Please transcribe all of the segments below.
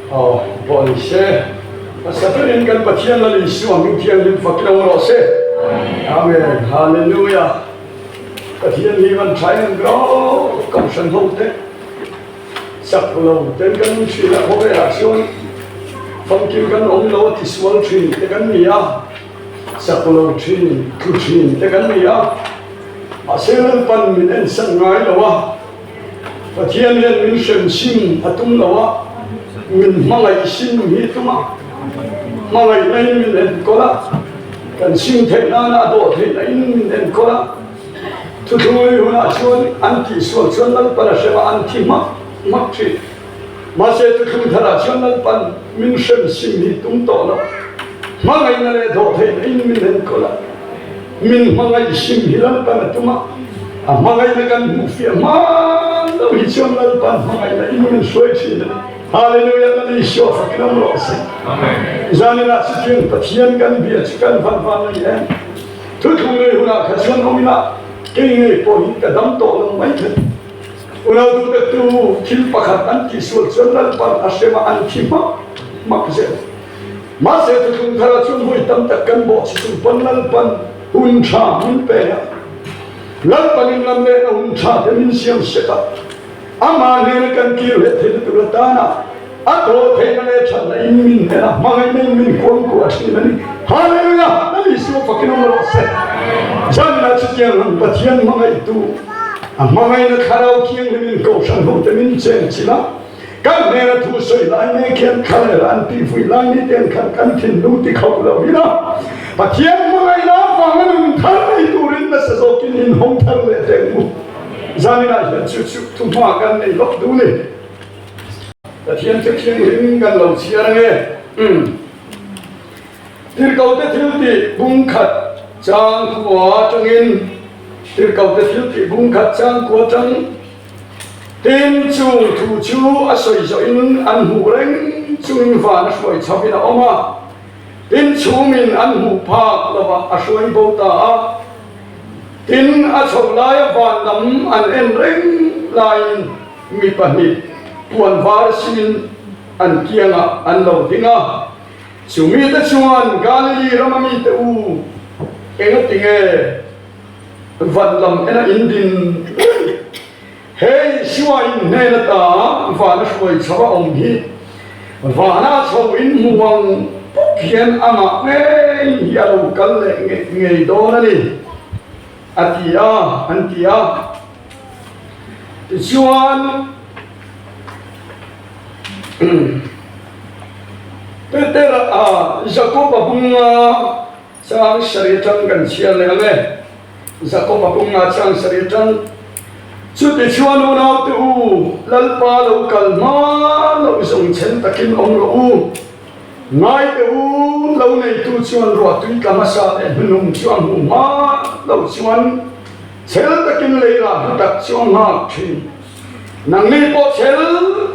Aw, pawh ni se. Hmasa berin kan Pathian Lal Isua hming thianghlim fak ilo rawh se. Amen. Hallelujah. Pathian hi van tha em ve aw, Kohhran ho te chak lo ten kan awm thin a, khawvelah chuan famkim kan awm lo a tisual thin te kan ni a, chak lo thin, tlu thin te kan ni a, mahse Lalpan min ensan ngai lo a. Pathian hian min hrem sim a tum lo a, min hmangaih sim hi a tum a, hmangaihna in min enkawl a, kan sim theih nana a dawh theihna in min enkawl a, thuthlui hunah chuan an tihsual chuan Lalpan a hrem a, an thi hmak hmak thin. Mahse thuthlung tharah chuan Lalpan min hrem sim hi tum tawh lo, hmangaihna leh dawh theihna in min enkawl a, min hmangaih sim hi Lalpan a tum a, a hmangaihna kan hmuh fiah hman lo hi chuan Lalpan hmangaihna in min hruai thin a ni. Hallelujah Lal Isua fakin awm rawh se. Zaninah chutiang Pathian kan bia chu kan van van nei em? Thuthlung nei hunah kha chuan awm ila kei ngei pawh hi ka dam tawh lo mai thei. Unau duhdattu thil pakhat an tihsual chuan Lalpan a hrem a, an thi hmak hmak zel. Mahse thuthlung thara chuan hawi tam tak kan bawh chi chung pawn Lalpan hun tha min pe a. Lalpan in lam lehna hun tha te min siam sek a. Amah hnena kan kir leh theihna tur atana a thaw theihna leh thatna in min hnen a, hmangaihna in min kuangkuah thin a ni. Hallelujah! Lal Isua fakin awm rawh se. Zanah chutiang ang Pathian hmangaihtu, a hmangaihna Thlarau Thianghlim in Kohhran hote min cheng chilh a, kan hnena thu sawi lai mek hian thlalel an tihfuih lai ni ten khan kan thinlung ti khauh lo ila, Pathian hmangaihna avanga nun thar nei turin nasa zawkin inhawng thar leh teng u. Zaninah hian chu chu thuhma kan nei lawk duh ni. Pathian chu thianghlim kan lo chhiar ange. Umm. Tirhkohte thiltih bung khat chang khua atangin Tirhkohte thiltih bung khat chang khua atang tin chung thu chu a sawi zawhin an hmuh reng chungin van a hruai chhovin a awm a, tin chhumin an hmuh phak lovah a hruai bo ta a. Tin, a chhoh laia van lam an en reng laiin mi pahnih puan var sinin an kiangah an lo ding a. Chu mite chuan, Galili rama mite u, engatinge van lam ena in din reng? Hei Isua in hnen ata vana hruai chho a awm hi, vana chho in hmu ang bawk hian amah ngei hi a lo kal leh ngei dawn a ni, a ti a, an ti a. Tichuan, Petera a Jakoba bunga Chang sarih atang kan chhiar leh ang e. Jakob a pumnga chang sarih atang, Chuti chuan unaute u, Lalpa lo kal hma loh zawng chhen takin awm rawh u. Ngaite u, lo neitu chuan ruah tui tla hmasa leh hnunung chu a hmuh hma loh chuan chhel takin leirah hlu tak chu a nghak thin. Nangni pawh chhel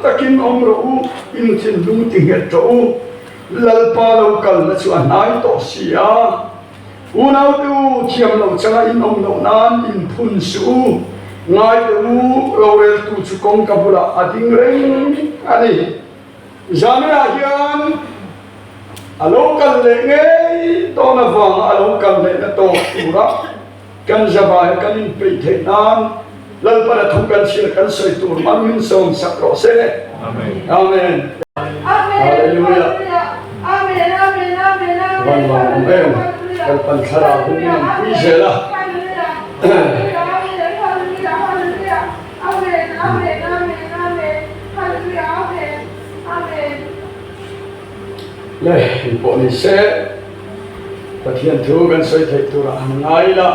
takin awm rawh u, in thinlung ti nghet rawh u. Lalpa lo kalna chu a hnai tawh si a, Unaute u, thiam lo changa in awm loh nan in phun suh u, ngaite u, roreltu chu kawngka bulah a ding reng a ni. Zaninah hian a lo kal leh ngei dawn avanga a lo kal lehna tawk tura kan zavai kan inpeih theih nan Lalpana thu kan chhiar kan sawi tur man min sawm sak rawh se. Amen. Hallelujah. Van lawm awm em. Lalpan thlarau hun min an pui zel a. Le in pawh ni se Pathian thu kan sawi theih turah han ngai ila.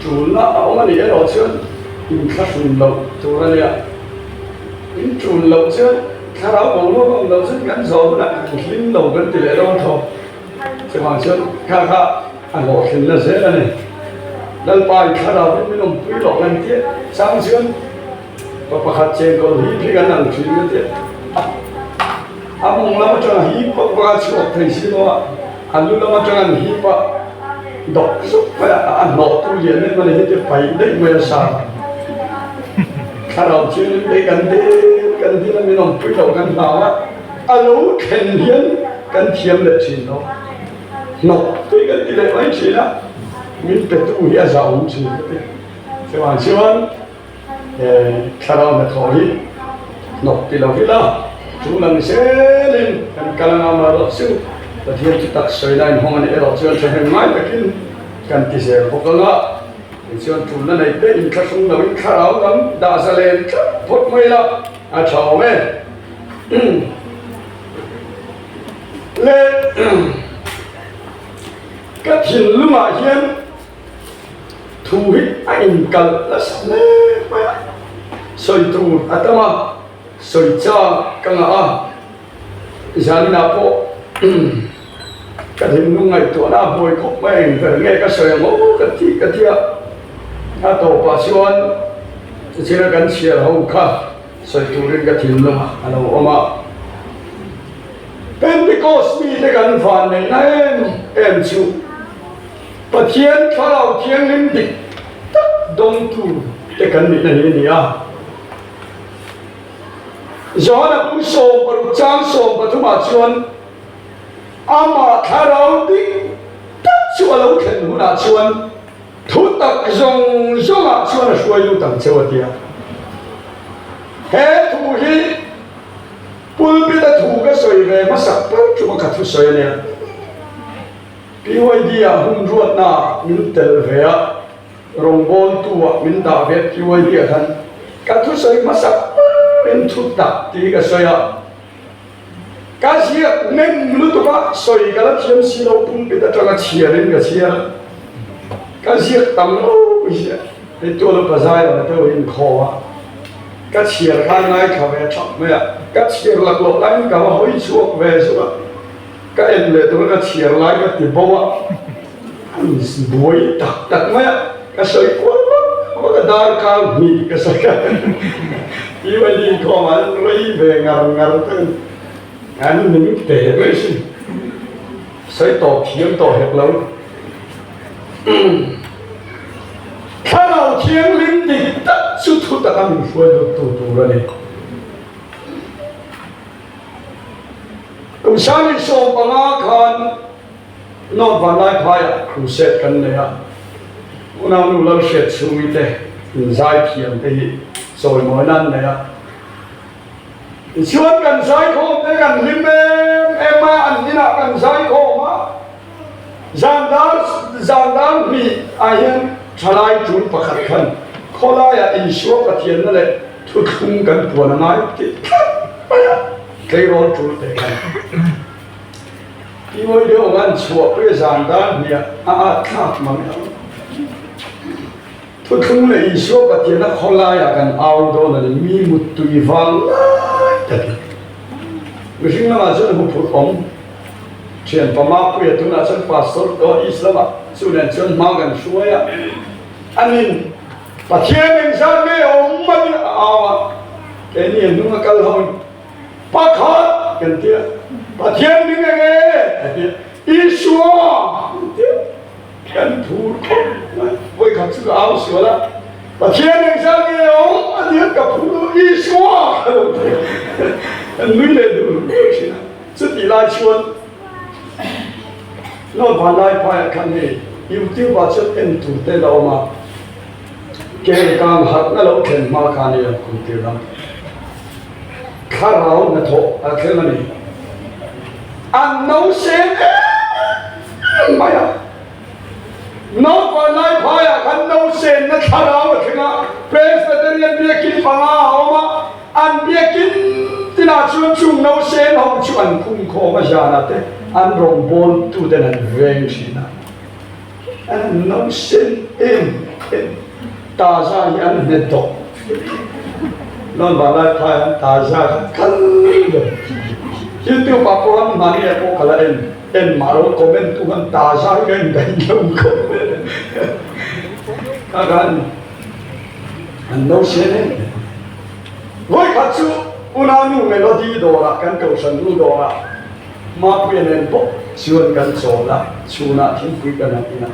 Tulna a awm a nih erawh chuan inthlahrun loh tur a nia. In tul loh chuan thlarau boruak a awm loh chuan kan zawh hunah kan hlim lo kan ti leh dawn tho. Chuvang chuan kha kha a hlawhtlinna zel a ni. Lalpa i thlarau hi min awmpui loh kan tia chang chuan pa pakhat chengkawl hip hi kan ang thin ka tia. A mawng lam atanga hip vak vak a chhuak thei si lo a, a lu lam atanga an hip a dawk zuk mai a, a hnawh tu lian em ani heti paih daih mai a sa. Thlarau thianghlim te hi kan dek. kan dil a, min awmpui loh kan hlau a, a lo thlen hian kan thiam leh thin lo. Hnawk tui kan ti leh mai thin a, min petu hi a zahawm thin ka ti. Chuvang chuan he thlarau hnathawh hi hnawk ti lo ila, chu lang zelin kan kal anga amaherawh chu Pathian chu tak sawi lain hawng a nih erawh chuan thahnem ngai takin kan ti zel bawk anga, tichuan tulna nei te inthlahrung loin thlarau lam dah zalen tlat phawt mai ila a tha awm e. Le ka thinlungah hian thu hi a inkalh nasa hle mai a, sawi tur a tam a, sawi chak ka ngah a, zaninah pawh ka thinlung ngaihtuahna a buai khawp mai a, engber nge ka sawi ang aw ka ti ka ti a, a tawpah chuan china kan chhiar ho kha sawi turin ka thinlungah a lo awm a. Pentecost mite kan vanneihna em em chu Pathian Thlarau Thianghlim dik tak dawngtu te kan nihna hi a ni a. Johana bung 16 chang 13 ah chuan Amah Thlarau dik tak chu a lo thlen hunah chuan Thu tak zawng zawngah chuan a hruai lut ang cheu a ti a. He thu hi pulpit a thu ka sawi ve hmasak ber ṭuma ka thusawi a nia. PYD ah hun ruatna ah min tel ve a, rawngbawltu ah min dah ve a PYD ah khan ka thusawi hmasak berin thu tak tih hi ka sawi a. Ka ziak nem lutuk a, sawi ka la thiam si lo, pulpit atanga chhiarin ka chhiar a, ka ziak tam lo ziah. Hei tual upa zai ang deuh in khaw a, ka chhiar khan ngaithla ve thap mai a, ka chhiar laklawh laiin ka va hawi chhuak ve zuk a, ka en leh tura ka chhiar lai ka ti bo a, an buai tak tak mai a, ka sawi kual vak vak a, darkar hnih ka sawi a. PYD inkhawm ah an rei ve ngar ngar ten an ning teh mai sin. Sawi tawp thiam tawh hek lo. Thlarau Thianghlim dik tak chu thu taka min hruai lut tu tur a ni. Kum 1015 khan North Vanlaiphaiah crusade kan nei a, unaunu Lalhriat chhungi te inzaithiam te hi chawimawina an nei a. Tichuan kan zaikhawm te kan hlim em em a, an inah kan zaikhawm a, zan dar zan dar hnih ah hian thalai tul pakhat khan khawlaiah Isua Pathianna leh thuthlung kan puan a ngai tih tlat mai a, tleirawl tul te khan. Timawi deuh ang an chhuah pui a zan dan hniah a at thlak mang ang. Thuthlung leh Isua Pathian a khawlaiah kan au dawn a ni, mi muttui vang lai takin. Mihring lamah chuan huphurh awm thian Pamapuia tunah chuan Pastor tawh East lamah chu nen chuan hma kan hruai a, anin Pathian engzat nge awm a nia a au a, keini a hnung a kal ho in Pakhat kan ti a, Pathian min eng e a ti a, Isua kan ti a, kan phur khawp mai. Vawikhat chu ka au sual a, Pathian eng zat nge awm a ti a, ka phur lo, Isua ka lo ti a, kan nui leh dur dur thin a. Chutih lai chuan North Vanlaiphaiah khan hei YouTube ah chuan en tur te la awm a, Kelkang harhna lo thlen hma khan i rawn kumtir lam. Thlarau hnathawh a thleng a ni. An nausen em mai a. Naupang lai phaiah khan nausenna thlarau a thleng a, Presbyterian biakin panga a awm a, an biakin tinah chuan chung nausen ho chu an khungkhawm a zanah te an rawngbawltuten an veng thin a. An nausen em em taza hi an hne tawh. Nawn vanlai phai an taza kha kal ber. YouTube ah pawh an hmani ah pawh ka la en en mah lo comment tu khan taza hi ka en daih lo khawp kha khan an nausen em em. Vawikhat chu Unanu Melody dawrah kan kohhran nu dawrah Mapuia nen bawk chuan kan chawl a, chhunah thingpui kan han in a.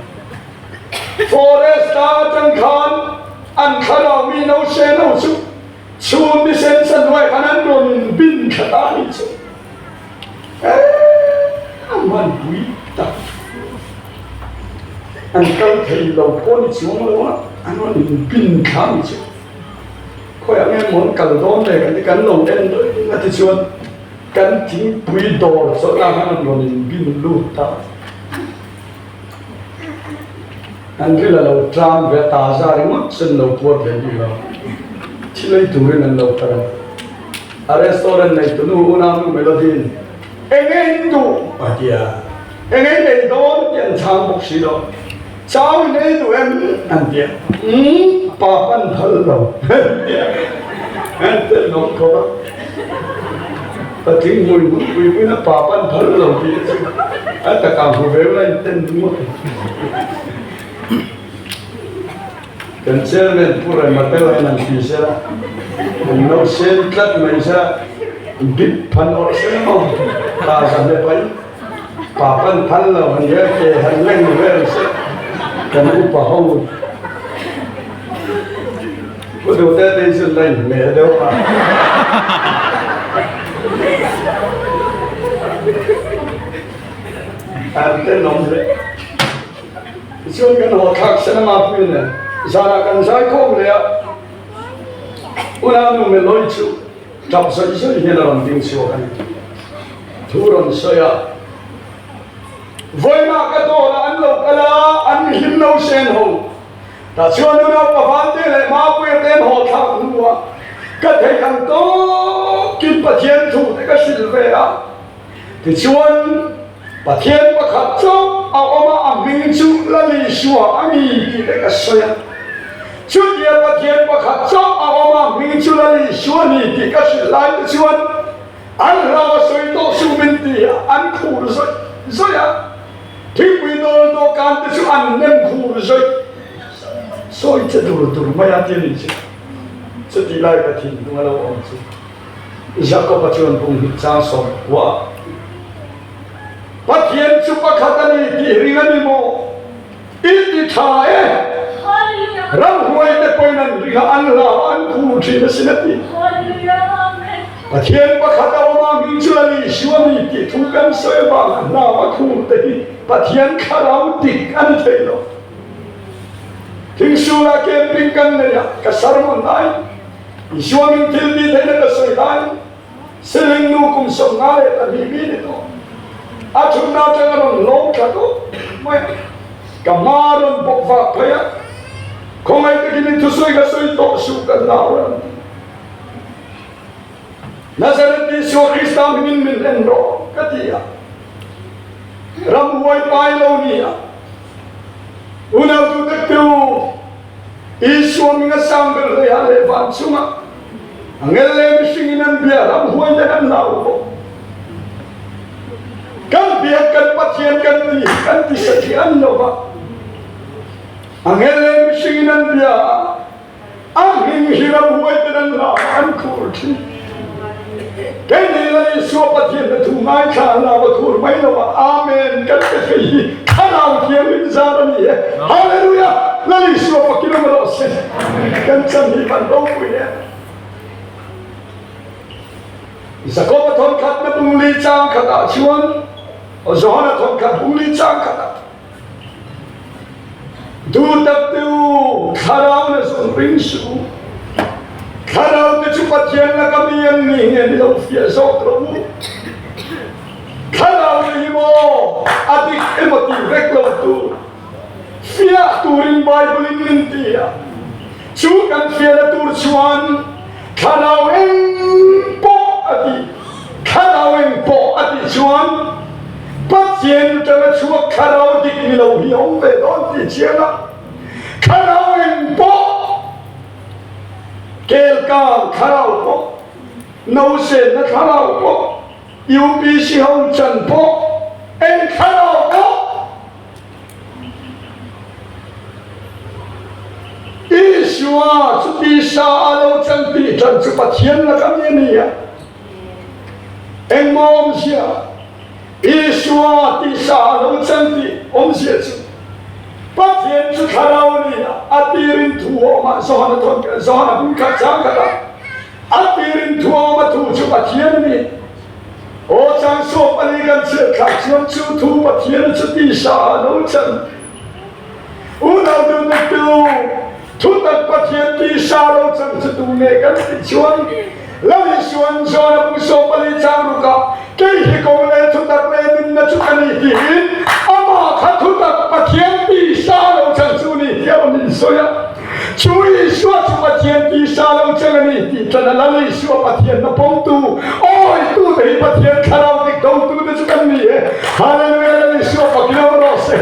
Forest tlang atang khan an thlarau mi no se no chu Chhun ni sen sa hnuai khan an rawn in bin thla ta anih chu. Eee a hmanpui tak. An kal thei lo pawh ni chuang lo a, an rawn in bin thla anih chu. Khawiah nge maw an kal dawn le kan ti kan lo en reng a tichuan kan thingpui dawr chawlh ah khan an rawn in bin lut ta. An ril a lo tlang ve a, taza ringawt chu an lo puar thei bik lo. Thil ei turin an lo kal a. A restaurant neitunu unaunu Melody-in, Eng ei duh? a ti a. Eng ei nei dawn tih an chhang bawk si lo. Chau in ei duh em? an ti a. Umm, pa pan phal lo, an ti a. An tenawm khawp a. Patling hmui hmun pui puiin a pa pan phal lo tih te chu a takah hmu ve ula in ten ngawt ang. Kan chairman Pu Rema te lah in an ti sela, an lo sen tlat mai sela, bip phan awrh sela maw ta zan le pai pa pan phal lo han nia ke han leng vel sela kan upa ho Pu Dute te hi chu la inhmeh deuh a. An tenawm hle. Tichuan kan haw thlak sen a mapui nen zanah kan zai khawm leh a, Unau nu Meloi chu tap zawih zawih hian a rawn ding chhuak a ni. Thu rawn sawi a, Vawiinah ka dawrah an lo kal a, an hlim lo sen ho. Tah chuan unau Pavante leh Mapuia te an haw thlak hnuah ka theih ang tawkin Pathian thu te ka hrilh ve a. Tichuan, Pathian pakhat chauh a awm a, a hming chu Lalisua a ni tih te ka sawi a. Chutia Pathian pakhat chauh a awm a, a hming chu Lalisua a ni tih ka hrilh lai te chuan an hlau a sawi tawh suh min ti a, an khur zawih zawih a. Thingpui dawl dawhkan te chu an nem khur zawih sawi che dur dur mai a ti a nih chu. Chutih lai ka thinlung a lo awm chu Jakob-a chuan bunghnih chang 10 a, Pathian chu pakhat a ni tih ring a ni maw? I ti tha e! Ramhuai te pawhin an ring a, an hlau a, an khur thin asin a ti. Pathian pakhat a awm a, hming chu Lal Isua a ni tih thu kan sawi avanga hlau a khur te hi Pathian thlarau dik a ni thei lo. Thingsulah camping kan nei a, ka sermon lai Isua min thil ti theihna ka sawi lai Siling nu kum 52 mi ni tawh. A thutna atang a rawn hlawm thla tawh mai a, ka hma a rawn bawk vak phei a, khawngaih takin i thusawi ka sawi tawh suh ka hlau a rawn ti. Nazareth Isua Krista hmingin min en rawh ka ti a, ramhuai pai lo ni a, unau tu tak te u, Isua min a sang ber hleiah leh van chungah angel leh mihringin an bia ramhuai te kan hlau bawk. Kan biak kan Pathian kan ti kan ti satliah a ni lo va, angel leh mihringin an bia a, A hming hi ramhuai ten an hlau an khur thin. Keini Lal Isua Pathian na thu ngaithla an hlau a khur mai lo a, Amen kan pe thei hi Thlarau Thianghlim zar a ni e. Hallelujah! Lal Isua fakin awm rawh se. Kan chan hi van ropui em. Jakob a thawnkhat na bungli chang khatah chuan Johana thawnkhat bungli chang khatah Duh tak te u, thlarau na zawng ring suh u. Thlarau te chu Pathian laka mi an ni nge ni lo fiah zawk rawh u. Thlarau te hi maw a dik emaw tih vek lo tur, fiah turin Bible in min ti a. Chu kan fiahna tur chuan thlarau eng pawh a ti. Thlarau eng pawh a tih chuan Pathian atanga chhuak thlarau dik ni lo hi a awm ve dawn tih chiang a, thlarau eng pawh kelkang thlarau pawh, nausenna thlarau pawh, UPC ho chan pawh, eng thlarau pawh Isua chu tisa a lo chan tih tan chu Pathian laka mi a ni a. Engmaw awmzia? Isua tisa a lo chan tih awmzia chu Pathian chu thlarau a ni a, a tirin thu a awm a, Johana thawn Johana bung khat chang khat a. A tirin thuawma thu chu Pathian a ni. Aw chang sawp a ni kan chhiat thlak chuan chu thu Pathian chu tisa ah a lo chan. Unau duhtuktu, thutak Pathian tisa lo chan chu tu nge kan tih chuan Lal Isuan John a bu sawp a ni chang ruk ah kei hi kawng leh thutak leh nunna chu ka ni tiin amah kha thutak Pathian tisa lo chan chu ni tih a rawn insawi a. Chu Isua chu Pathian tisa lo cheng a ni tih tana Lal Isua Pathian na pawmtu, awitute hi Pathian thlarau dik dotute chu kan ni e. Hallelujah Lal Isua fakin awm rawh se.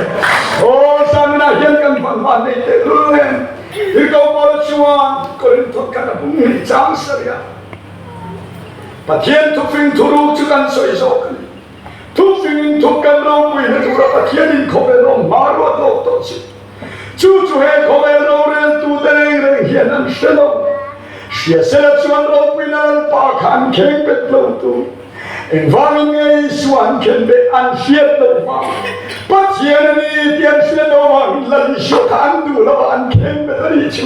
Aw zaninah hian kan hman hman nei teh lul em. Tirhkoh Paula chuan Korinthot khat a bung hnih chang sarih a, Pathian thufing thuruk chu kan sawi zawk a ni. Thufingin thup kan ropuina tura Pathianin khawvel awm hma ruat lawk tawh chu. Chu chu he khawvel roreltute reng reng hian an hre lo. Hria sela chuan ropuina Lalpa kha an kheng bet lo tur. Engvangin nge Isua an khen beh an hriat loh vang? Pathian a ni tih an hriat loh vangin Lal Isua kha an duh lo a, an kheng bet a nih chu.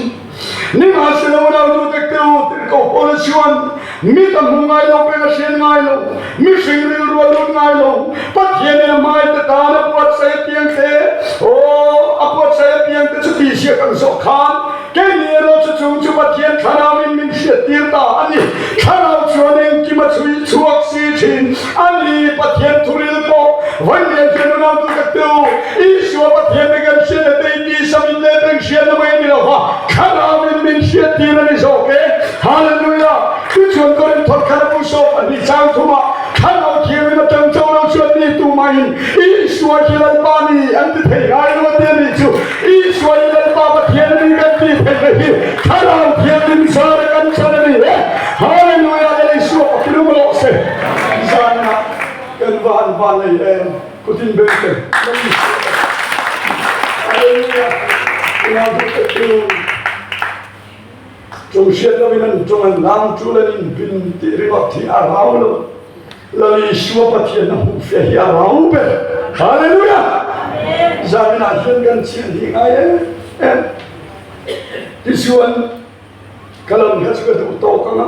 Nimahsela unau tek te u, tirhkoh Paula chuan, Mit a hmu ngai lo, beng a hriat ngai lo, mihring rilru a lut ngai lo, Pathianin a hmaite tan a buatsaih apiang te, aw, a buatsaih apiang te chu tihziak ang zawh khan, keini erawh chu chung chu Pathian Thlarauin min hriattir ta a ni. Thlarau chuan engkim a chhui chhuak si thin a ni. Pathian thuril pawh vawiin hian unau tek te u, Isua Pathian te kan hriatna te i tisa mit leh beng hriatna mai a ni lo va, Thlarauin min hriattir a ni zawk e. Hallelujah! Tichuan Korinthot khan a bu sawp a hnih chang thumah Thlarau Thianghlim atang cho lo chuan mi tumahin Isua hi Lalpa ni an ti thei ngai lo a ti a nih chu. Isua hi Lalpa Pathian a ni kan tih theihna hi Thlarau Thianghlim zara kan chan a ni e. Hallelujah! Lal Isua pakin awm rawh se. Zanah kan va han van nei em! Kutin beng te Hallelujah Unau duh tak chu Ṭawng hriat loin an ṭawng an lam ṭul an in bin tih ringawt hi a rau lo. Lal Isua Pathian a hmuh fiah hi a rau ber. Hallelujah Zanin ah hian kan chian hi ngai em em. Tichuan Ka lam kha chu ka duh tawk ang a,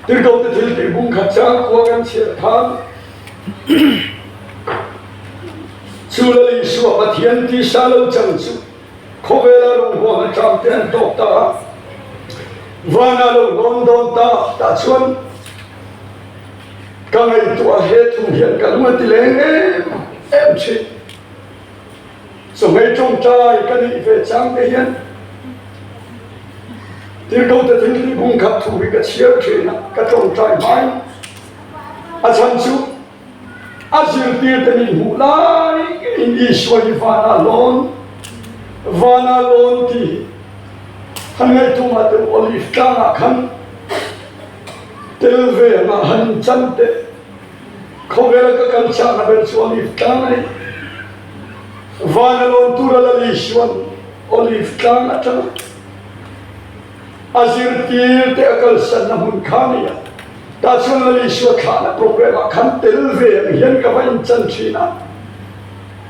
Tirhkohte thil tih bung khat chang khua kan chhiar khan chu Lal Isua Pathian tisa lo chang chu khawvela rawnghawng atang te an tawk ta a, vana lo lawn dawn ta tah chuan ka ngaihtuah he thu hian ka lung a ti leng em em thin. Chawhmeh tawngtai ka neih ve chang te hian Tirhkohte thil tih bung khat thu hi ka chhiar thin a, ka tawngtai hmain a chhan chu a zirtir te min hmuh lai ngeiin Isua hi vanah lawn, vanah lawn tih hi han ngaihtuah teh u, Olive tlangah khan tel ve angah han inchan teh. Khawvela ka kal chahna ber chu Olive tlang a ni. Vana lawn tura Lal Isua'n Olive tlang atanga a zirtir te a kalsanna hmun kha a ni a. Tah chuan Lal Isua thlahna programme ah khan tel ve ang hian ka va inchan thin a.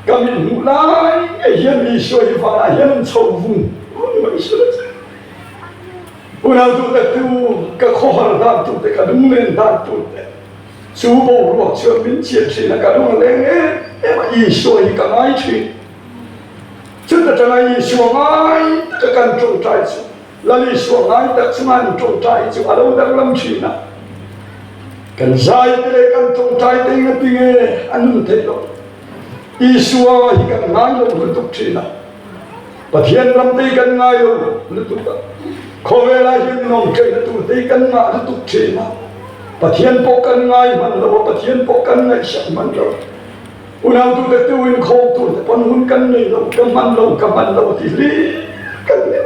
Ka mit hmuh lai ngei hian Isua hi vanah hian an chho vung vung mai si lo che. Unau duhtaktu, ka khawhar dan tur te, ka lunglen dan tur te, chu boruak chuan min chian thin a, ka lung a leng em em a, Isua hi ka ngai thin. Chuta tanga Isua ngai taka kan tawngtai chu, Lal Isua ngai tak chunga an tawngtai hi chu a lo danglam thin a. Kan zai te leh kan tawngtai te engatinge a nun theih loh? Isua hi kan ngai lo lutuk thin a. Pathian ram te hi kan ngai lo lutuk a, khawvelah hian nuamṭaihna tur te hi kan ngah lutuk ṭhin a, Pathian pawh kan ngai hman lo a, Pathian pawh kan ngaihsak hman lo. Unautute tu inkhawm tur te pawn hun kan nei lo, ka hman lo, ka hman lo ti hlir kan ni a,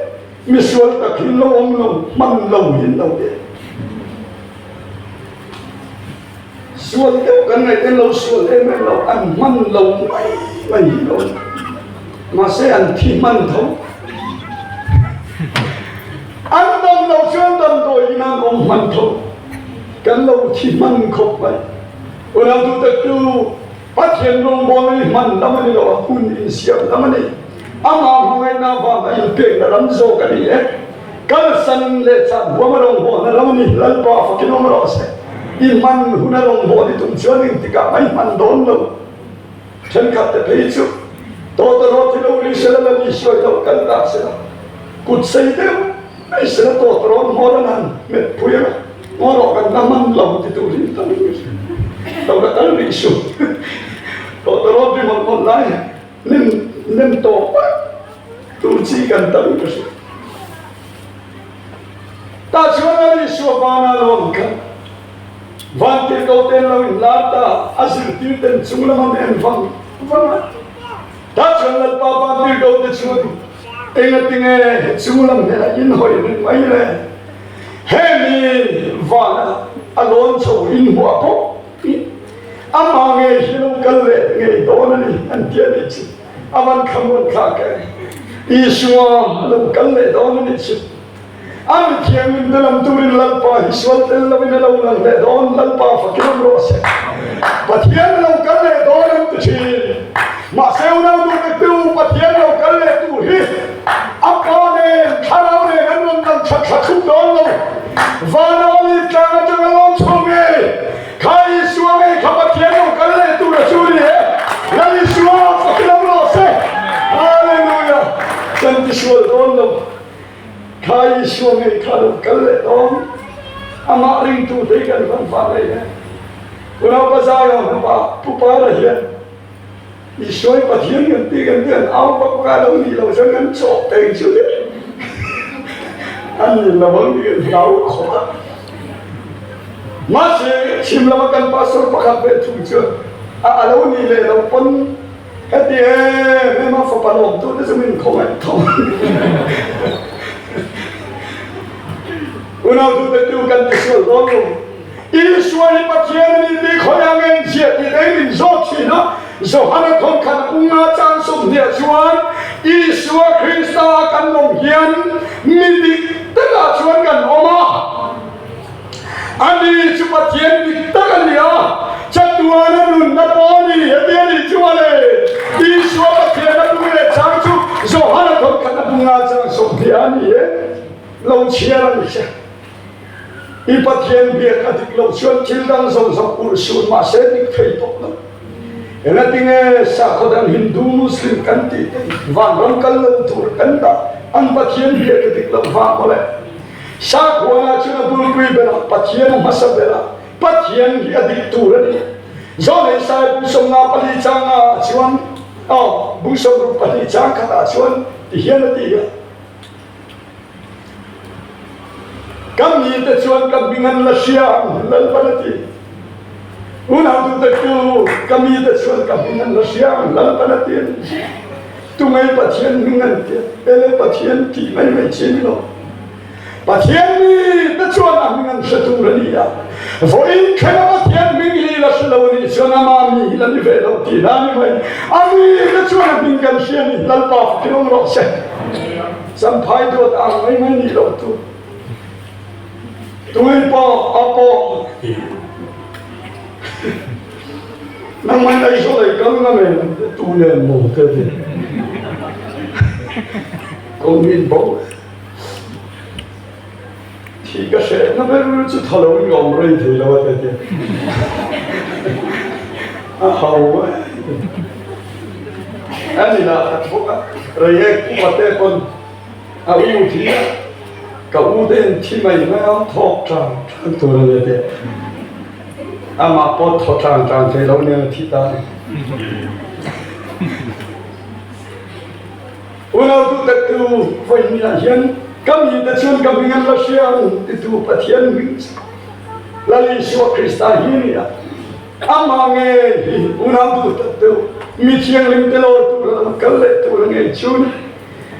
misual tak hi lo awm lo, hman lo hi an lo ni a. Sual deuh kan ngaih ten lo sual em em lo, an hman lo mai mai hi lo ni. Mahse an thi hman tho. An dam lo chuan damdawi in an awm hman tho. Kan lo thi hman khawp mai. Unau duhtak chu Pathian rawngbawlna hi hman lam a ni lo a, hun insiam lam a ni. Amah hmangaihna avanga inpekna lam zawk a ni e. Kalsan leh chan huam a rawngbawlna ram a ni. Lalpa fakin awm rawh se. I hman hun a rawngbawlni tum chuan engtikah mai hman dawn lo. Thenkhat te phei chu tawtawrawt hi lo ri sela la ni sawi lo kal ta sela kut sei deuh mai sela tawtawrawt hmawr an han hmet phui ang a, ngaw rawh kan la hman lo ti tur hi tam in lo la kal rih suh. Tawtawrawt ri mawlh mawlh lai nem nem tawp vak tur chi kan tam in ka hria. Tah chuan a ri suah vana lo ang kha. Vantirhkoh ten lo inlar ta, a zirtir ten chung lam an en vang vang a. Tah chuan Lalpa vantirhkoh te chuan, Engatinge he chung lam hnenah in hawi reng mai le? He mi vana a lawn chho in hmuah pawh hi amah ngei hi lo kal leh ngei dawn a ni, an ti a nih chu. A van khamuan thlak e! Isua a lo kal leh dawn a nih chu. A mi thiangin te lam turin Lalpa hi sual tel loin a lo lang leh dawn, Lalpa fakin awm rawh se. Pathian lo kal leh dawn an ti thin. Mahse unau duhtak te u, Pathian lo kal leh tur hi a Pa nen, Thlarau nen an rawn lang that thla thuk dawn lo. Vana Olive tlang atanga lawm chho ngei kha Isua ngei kha Pathian lo kal leh tur a chu ni e. Lal Isua fakin awm rawh se. Hallelujah! Kan tisual dawn lo. Kha Isua ngei kha lo kal leh dawn, amah ringtu te hi kan van fah ngei e. Unaupa Zion hnupa Pu Para hian Isua hi Pathian kan ti kan ti an au vak vak a, lo nih loh chuan kan chawh peng chu le an ni lo ang tih kan hlau khawp a. Mahse chhim lama kan pastor pakhat ve thung chuan a a lo nih leh loh pawn Heti em em a fapa lawmtu te chu min khawngaih tho. Unau tu te tu kan ti sual dawn lo. Isua hi Pathian a ni tih khawiah nge in chhiah tih te hi min zawt thin a. Johana thawnkhat unga chang sawmhniah chuan Isua Krista a kan awm hian mi dik takah chuan kan awm a. Ani chu Pathian dik tak a ni a, chatuana nunna pawh a ni. Heti a nih chu a le, Isua Pathian a bung leh chang chu Johana thawnkhat a bunga chang 20 a ni e, lo chhiar a ni che. I Pathian biak a dik loh chuan thil dang zawng zawng urh sun mahse dik thei tawh lo. Engatinge sakhaw dang Hindu, Muslim kan tih te hi vanram kal lo tur kan dah, an Pathian biak a dik loh vang maw le. Sakhuana chuan a bulpui berah Pathian a hmasa berah Pathian hi a dik tur a ni. Zawnei Sai bu 54 chang ah chuan aw bu 62 chang khatah chuan ti hian a ti a, Ka mite chuan ka hming an la hria ang Lalpan a ti. Unautute chu ka mite chuan ka hming an la hria ang Lalpan a ti a ni. Tunge Pathian hming an tia? Ele Pathian tih mai mai chi ni lo. Pathian mi te chuan a hming an hre tur a ni a. Vawiin thlenga Pathian hming hi la hre lo a nih chuan ama mi hi la ni ve lo tih hna ni mai. A mi te chuan a hming kan hria a ni. Lalpa fakin awm rawh se. Champhai duat ang mai mai nih loh tur. Tui pawh a pawh. Nangmah in Aizawl ei kal ngam em? Tu nen maw ka ti. Kawng in bo. Thi ka hreh na ber chu tha lo in ka awm rei thei lo a te ti. A ho e. Ani lah ka thawk a, rei ek upa te pawn a u thi a, ka u te in thi mai mai a, thawk tang tang tur a ni te. Amah pawh thaw tang tang thei lo nen a thi ta a ni. Unau duhtaktu vawiin ah hian ka mite chuan ka hming an la hria ang titu Pathian hming chu Lal Isua Krista hi a ni a. Amah ngei hi unau duhtaktu mi thianghlim te lawr tur a lo kal leh tur a ngei chu ni.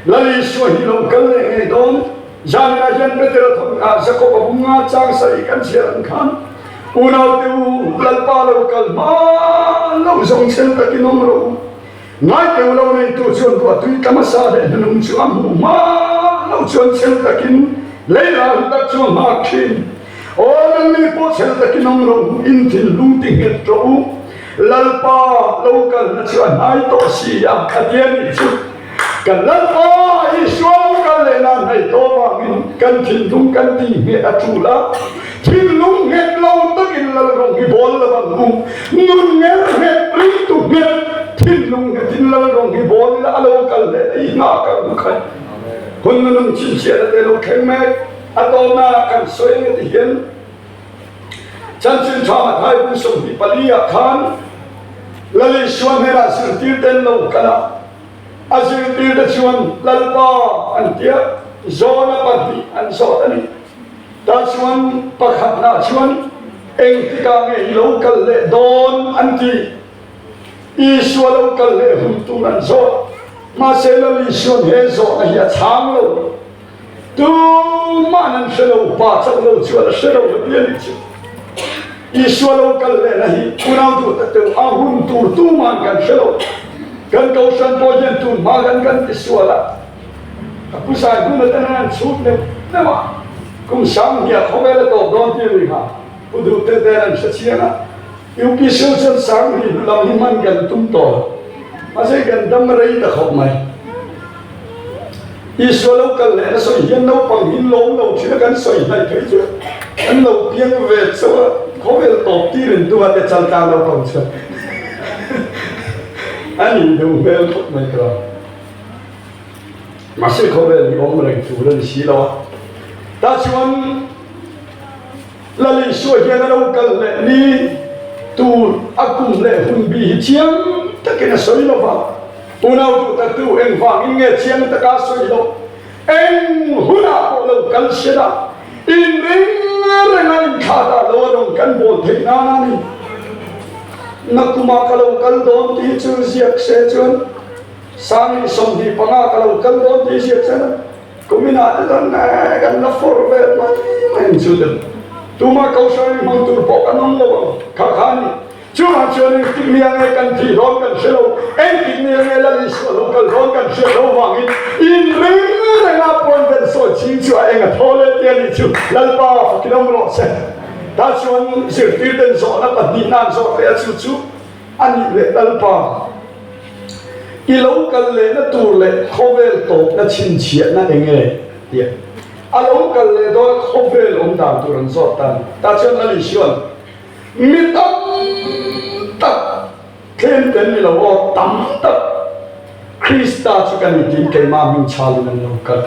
Lal Isua hi lo kal leh ngei dawn. Zaninah hian Petera thawmhnaw Jakob-a bunga chang sarih kan chhiar ang khan, Unaute u, Lalpa lo kal hma lo zawng chhel takin awm rawh u. Ngaiteu lo neitu chuan ruah tui tla hmasa leh hnanung chu a hmuh hma lo chuan chhel takin lei ral tak chu a nghak thin. Aw nangni pawh chhel takin awm rawh u, in thinlung ti nghet rawh u. Lalpa lo kalna chu a hnai tawh si a, a ti a nih chu. Kan Lalpa Isua lo kal leh nan. hnaih tawh avangin kan thinlung kan tih ngheh a tul a, thinlung nghet lo takin lal rawng hi bawl lo ang u. Nun ngel nghet ringtu nghet thinlung nghetin lal rawng hi bawl ila a lo kal leh a i nghak ang u khai. Hun nunung chhinchhiahna te lo thleng mek a tawna kan sawi nge ti hian Chanchin Tha Mathai bu 24 ah khan Lal Isua hnenah zirtirte an lo kal a, a zirtirte chuan Lalpa an ti a, zawna pahnih an zawt a ni. Tah chuan pakhatnah chuan engtikah nge i lo kal leh dawn an ti. Isua lo kal leh hun tur an zawt. Mahse Lal Isua'n he zawhna hi a chhang lo. Tumah an hre lo, pa chauh lo chuan a hre lo a ti a nih chu. Isua lo kal lehna hi unau duh tak deuh a hun tur tuman kan hre lo. Kan kohhran pawh hian tun hma kan kan ti sual a, ka pu zai hmun atan an chhut neuh neuh a, kum 2000 khawvel a tawp dawn tir ni kha pu duh te ten an hre chiang a. UPC chuan 2000 hnu lam hi hman kan tum tawh lo, mahse kan dam rei ta khawp mai. Isua lo kal leh na sawi hian naupang hi lawm lo thin a kan sawi hnaih phei chu an lo piang ve chauh a, khawvel tawp tir in tum a te chaltlang naupang chuan a nih duh hmel khawp mai ka. Mahse khawvel hi awm reng tur a ni si lo a, tah chuan Lal Isua hian a lo kal leh ni tur a kum leh hun bi hi chiang takin a sawi lo va. Unau duh taktu engvangin nge chiang taka a sawi loh? Eng hunah pawh lo kal se la, inring renga inthlah dah lo a rawn kan bawl theih nan a ni. Nakumah ka lo kal dawn tih chu ziak se chuan 2025 ka lo kal dawn tih ziak se la, Kuminah te chuan kan la fawr vel mai mai ang chu te. Tuma Kohhran hmang tur pawh kan awm lo ang kha kha a ni. Chungah chuan engtik nia nge kan thih dawn kan hre lo, engtik nia nge Lal Isua lo kal dawn kan hriat lo vangin inring renga puan ven sawi ching chu a eng a thaw leh tia nih chu Lalpa fakin awm rawh se. Tah chuan zirtirten zawhna pahnihna an zawt leh a chu chu a nih leh Lalpa. I lo kal lehna tur leh khawvel tawpna chhinchhiahna eng nge? tia a lo kal leh dawn a khawvel awm dan tur an zawt ta a ni. Tah chuan Lal Isua'n, Mi tam tak tlem tel ni lo aw, tam tak Krista chu ka ni tiin keimah hming chhalin an lo kal.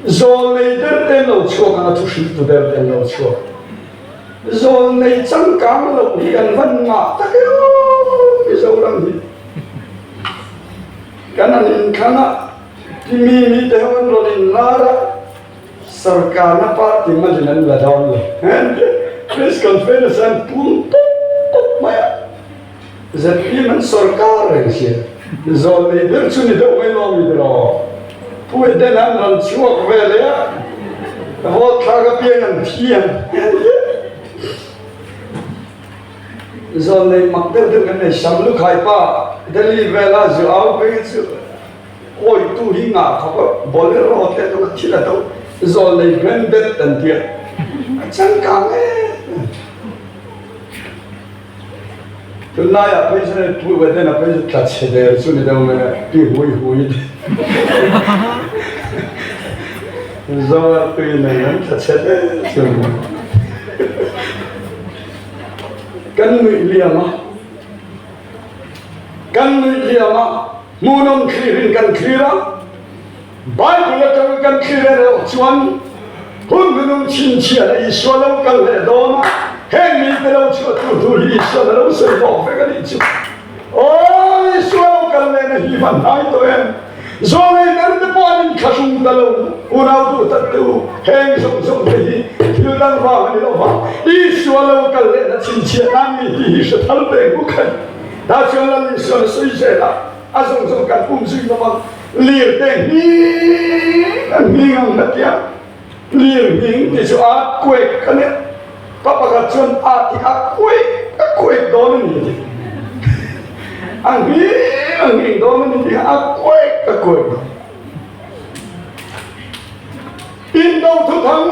Zawlnei ber te an lo chhuak ang a, thuhriltu ber te an lo chhuak. Zawlnei changkang loh hi kan van ngah tak e aw Mizoram hi. Kan han inthlang a, ti mi mi te ho an rawn inlar a, sarkarna party malin an la dawn lo. Press conference an pum pawp pawp mai a, ZPM an sarkar reng sia. Zawlnei ber chu ni deuh mai lo mi tiraw? Pu Eden an rawn chhuak ve leh a, vote thlak apiang an thi ang. Zawlnei mak deuh deuh kan nei, Sam Lukhai pa Delhi vela zu au phei chu awitu hi ngah khawp a, Bolero te chu a thil a do, zawlnei branded an tia, a changkang em. Tunlaiah phei chuan hei Pu Eden-a phei chu tla chhe der chu ni deuh mai a, pi hui hui te Zoa tui nen an tla chhe der chu ni deuh. Kan nuih liam a, kan nuih liam a, hmuhnawm thlirin kan thlir a. Bible atanga kan thlir erawh chuan hun hmunung chhinchhiah leh Isua lo kal leh dawn a, heng mite lo chhuah tur thu hi Isua'n a lo sawi bawk vek a nih chu. Aw Isua lo kal lehna hi van hnai tawh em? Zawlei ber te pawh an inthlahrung ta lo, unau duh tak te u, heng zawng zawng te hi thil dang vang a ni lo va, Isua lo kal lehna chhinchhiah nan mi tih hi hre thar ve nguk a ni. Tah chuan Lal Isua'n a sawi zel a, a zawng zawng kan pum zui lo vang. Lirte hming a hming ang na tia lir hming ti chu a kuek a nia pa pakhat chuan a ti a kuek a kuek dawn a ni ti a hming a hming dawn a ni ti a kuek a kuek dawn indo thu thang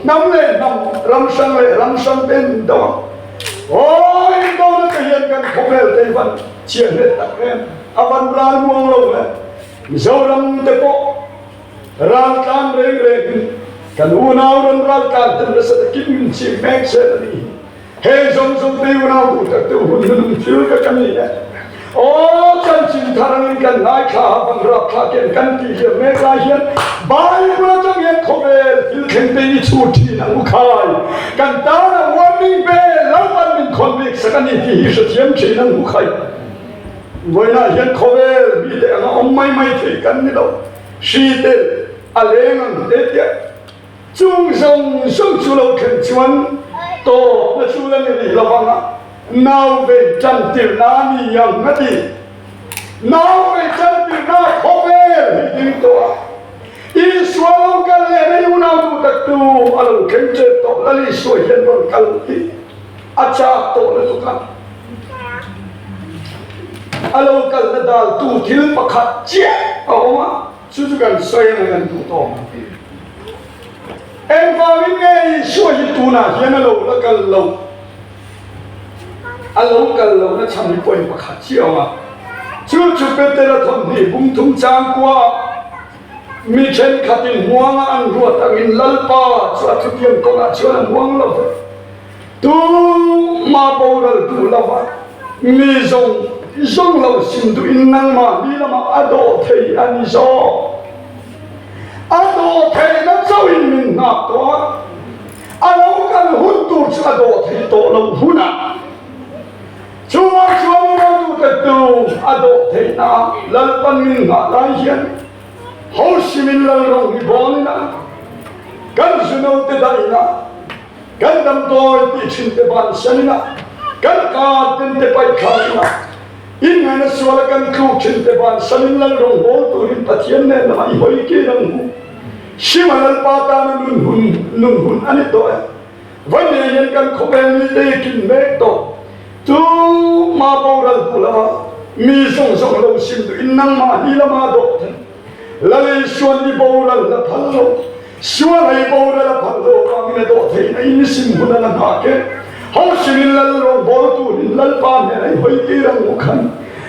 hnam leh hnam ram hrang leh ram hrang te an indo ang aw indo na te hian kan khawvel te hi van chiah hle tak em. A van ral muang lo le. Mizoram te pawh. Raltlan reng rengin kan unau rawn raltlan ten nasa takin min chim mek zel a ni hi. Heng zawng zawng te unau duh tak deuh hun hnunung thil ka ka ni e. Aw, chanchin thar angin kan ngaithla a, bang rapthlak hian kan tih hliam mek lai hian Bible atang hian khawvel thil thleng te i chhut thin ang u khai. Kan tana warning bell Lalpan min khawn bik sak a ni tih hi hrethiam thin ang u khai. Vawiinah hian khawvel mite anga awm mai mai thei kan ni lo. Hri te a leng ang te tiah. Chung zawng zawng chu lo thlen chuan tawpna chu la ni rih lo vang a, nau vei tan tirhna a ni ang a ti. Nau vei tan tirhna khawvel hi ding tawh a, Isua lo kal leh rei unau duh taktu a lo thleng tep tawh, Lal Isua hian rawn kal hi a chak tawh lutuk a, a lo kalna daltu thil pakhat chiah a awm a. Chu chu kan sawi ang kan duh tawh ang. Engvangin nge Isua hi tunah hian a lo la kal lo? A lo kal lohna chhan hi point pakhat chiah awm a. Chu chu Petera thawmhnih bung thum chang kuaah mi thenkhatin muanga an ruat angin Lalpa chu a thutiam kawngah chuan a muang lo ve. Tumah boral duh lova mi zawng zawng lo sim duhin nangmahni lamah a dawh thei a ni zawk. A dawh theihna chauhin min nghak tawh a, a lo kal hun tur chu a dawh thei tawh lo hunah chuvang chuan i lo duhte tu a dawh theihna Lalpan min nghah lai hian Hosimin Lalrawng hi bawn ina kan zunote dah ina Kan damdawi tih thin te bansan ina kan kar tin te paih thla ina inngaihna suala kan tluk thin te bansan in Lal rawnghbawl turin Pathian nen lamah i hawi kir ang hu. Sima Lalpa tana nun hun nun hun a ni tawh e. Vawiin hian kan khawvel mi te i kin mek tawh. Chu ma boral hmu lama mi zawng zawng lo sim duh in nangmahni lama dawh thei. Lal Isuan i boral la phal lo. Sual ei boral a phal lo avangin a dawh theihna in i sim hun a la nghak e. Hosingin Lal rawngbâwl turin Lalpa hnenah i hawi tir ang u khan.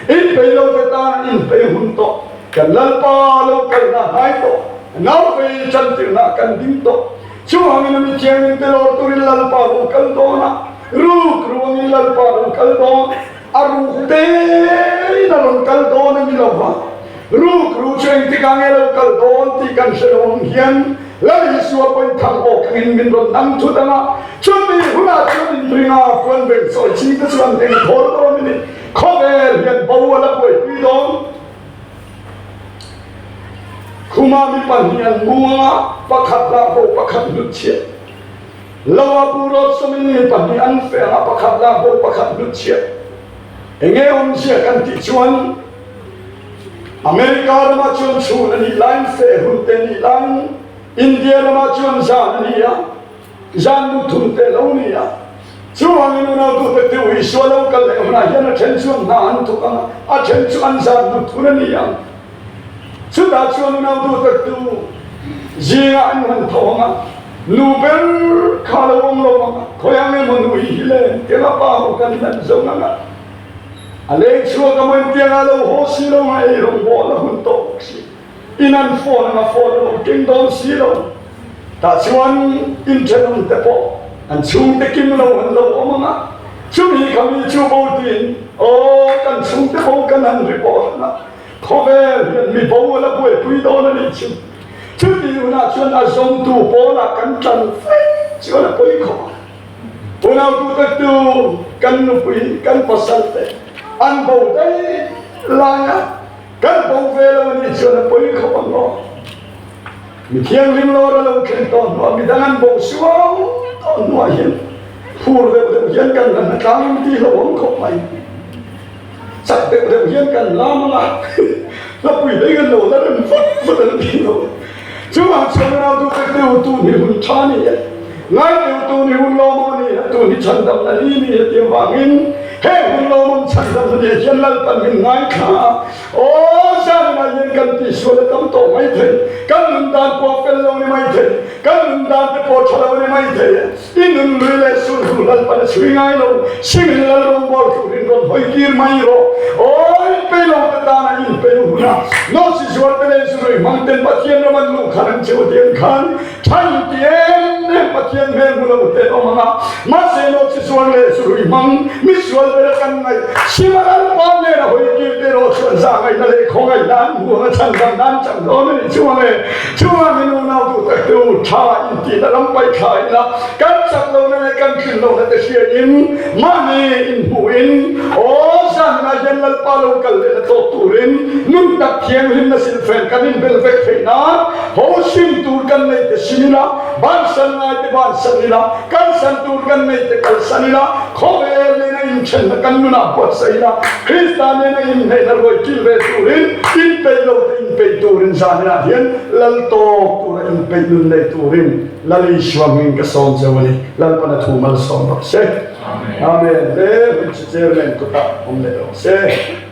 Inpei lo te tan inpei hun tawh. Kan Lalpa lo kalna hnai tawh. Naupei chantirna kan ding tawh. Chuvangin a mi thiangin te lawr turin Lalpa lo kal dawn a, ruk ruangin Lalpa lo kal dawn. A ruk tein a rawn kal dawn a ni lo va, ruk ru chu engtikah nge lo kal dawn tih kan hre lo ang hian Lal Isua pawhin thang awk angin min rawn dang thut ang a, chumi hunah chuan inringa puan veng sawi ching te chu an engkhawl dawn a ni. Khawvel hian bo a la buaipui dawn. Khuma mi pahnih an mu ang a, pakhat lah bo pakhat hnutchhiah. Lo a pu rawt sawmin mi pahnih an feh ang a, pakhat lak bo pakhat hnutchhiah. Enge awmzia kan tih chuan America ramah chuan chhun a nih laiin feh hun te nih laiin India ramah chuan zan a ni a, zan mut hun te lo ni a. Chuvangin unautute Teu Isua lo kal leh hunah hian a then chuan hna an thawk ang a, a then chu an zan mut hun a ni ang. Chutah chuan unau duhtaktu zingah an han tho ang a, nu ber kha lo awm lo ang a, khawi ang emaw nu hi hi le, tianga pa ho kan hlan zawng ang a, a leng chhuak a maw tianga lo haw si lo ang a, ei rawngbawl a hun tawh bawk si, in an phone ang a, phone a lo keng dawn si lo, tah chuan inthenawm te pawh an chhungte kim lo an lo awm ang a, chumi kha mi chu bo tiin, aw kan chhungte bo kan han report ang a. Khawvel hian mi bo a la buaipui dawn a nih chu. Chuti hunah chuan a zawngtu pawlah kan tan vek chuan a pawi khawp a. Unautu taktu kan nupui kan pasal te an bo daih laia kan bo ve lo a nih chuan a pawi khawp ang aw. Mi thianghlim lawr a lo thlen tawh hnuah midang an bo suau tawh hnuah hian phur deuh deuh hian kan la hnatlang tih hlauhawm khawp mai. Chak deuh deuh hian kan lam ang a, hlapui hlei kan lo la rem vut vut an ti lo. Chuvang chuan unau tu te tu tun hi hun tha ni e, ngai deuh tun hi hun lawmawm a ni e, tun hi chhandamna ni ni e tih avangin he hun lawmawm chhandamna ni hian Lalpan min ngaithla a, aw! Zaninah hian kan tihsual a tam tawh mai thei, kan nun dan pawh a fel lo ni mai thei, kan nun dan te pawh a tha lo ni mai thei. I nun lui leh sul hnu Lalpan a chhui ngai lo, Simin Lal rawngbawl turin rawn hawi kir mai rawh. Aw, inpei lo te tana inpei huna Nawsi zuar te leh zurui hmang ten Pathian ram an luh khan an cheu diam khan tha inti em em Pathian hmel hmu lo te an awm ang a, mahse Nawsi zuar leh zurui hmang misual bera kan ngaih Sima Lalpa nen a hawi kir te erawh chuan zahngaihna leh khawngaihna an hmu ang a chhandamna an chang dawn a nih chuang e. Chuvangin unau duh tak te u, tha intihna lam paih thla ila, kan chak lohna leh kan tlin lohna te hriain mahni inhmuhin aw zanah hian Lalpa lo kal lehna tawk turin nun tak thianghlimna silfen kan inbel vek theih nan ho sim tur kan nei te sim ila, bansan ngai te bansan ila, kalsan tur kan nei te kalsan ila, khawvel nena inthenna kan nunah buatsaih ila, Krista nena inhneihna ruai kil ve turin inpeih lo te inpeih turin zaninah hian lal tawk tura inpeih nun nei turin Lal Isua hming ka sawm cheu a ni. Lalpana thu malsawm rawh se. Amen. Le hun chu chairman kutah awm leh rawh se.